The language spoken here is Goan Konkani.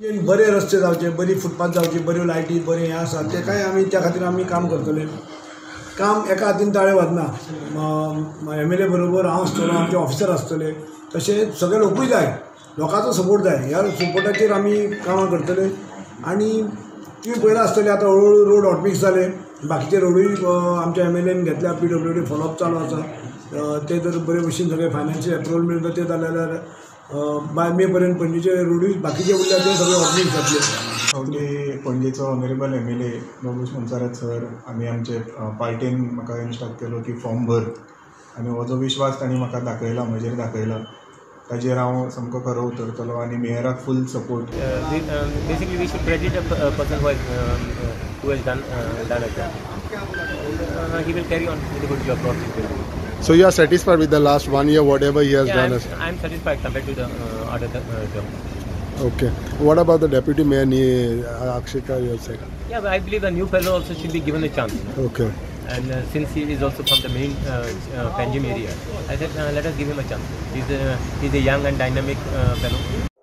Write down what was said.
बरे रस्ते जावचे, बरी फुटपाथ जावची, बऱ्यो लायटी, बरें हें आसा तेकाय आमी त्या खातीर आमी काम करतले. काम एका हातीन ताळे वाजना. एम एल ए बरोबर हांव आसतलो, आमचे ऑफिसर आसतले, तशेंच सगळे लोकूय जाय, लोकांचो सपोर्ट जाय. ह्या सपोर्टाचेर आमी कामां करतले. आनी तुमी पळयलां आसतलें, आतां हळू हळू रोड हॉटमिक्स जाले, बाकीचे रोडूय आमच्या एम एल एन घेतल्या. पीडब्ल्यूडी फॉलोअप चालू आसा. ते जर बरे भशेन सगळे फायनान्शियल एप्रुवल मेळटा ते जाले जाल्यार बाय मे पर्यंत पणजेचे रोडूय बाकीचे उरल्या ते सगळे हॉटमिक्स जातले. फावटी पणजेचो honourable MLA Babush Monserrate sir आनी आमचे पार्टीन म्हाका इन्स्ट्रक्ट केलो की फॉर्म भर आनी हो जो विश्वास तांणी म्हाका दाखयला, म्हजेर दाखयला, ताजेर हांव सामको खरो उतरतलो आनी मेयराक फूल support. Basically, we should credit a person who has done a job. And he will carry on with a good job, what he will do. So you are satisfied with the last one year, whatever he has Yeah, done? I'm satisfied compared to the other job. Okay. What about the deputy mayor, Akshikar, you have said? Yeah, but I believe a new fellow also should be given a chance. And since he is also from the main Panjim area, I said let us give him a chance. He's a young and dynamic fellow.